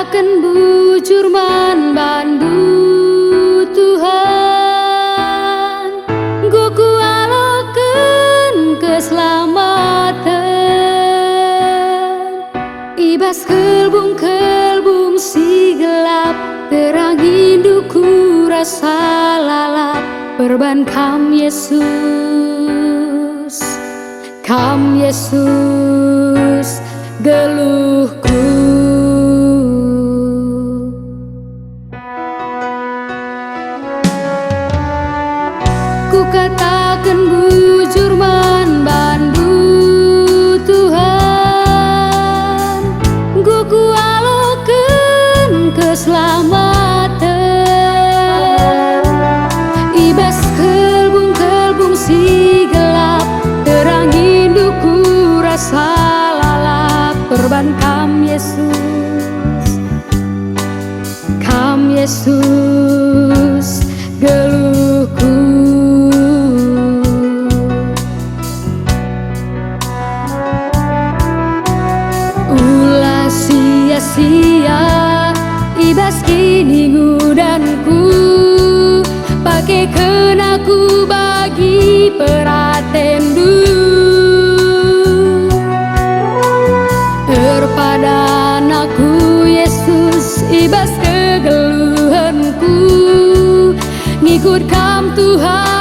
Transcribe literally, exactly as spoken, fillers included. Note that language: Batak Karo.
Ken bujur man bandu, Tuhan, enggo kualoken keselamaten. I bas kelbung-kelbung si gelap, terangindu kurasa lalap, perban Kam, Yesus. Kam, Yesus, geluhku. Kukataken bujur man bandu, Tuhan, enggo kualoken keselamaten. I bas kelbung-kelbung si gelap, terangindu kurasa lalap, perban Kam, Yesus. Kam, Yesus, geluhku. Ula sia-sia i bas kiningudanku, pakeken aku bagi peratenNdu. Erpadan aku, Yesus, i bas kegeluhenku, ngikut Kam, Tuhan.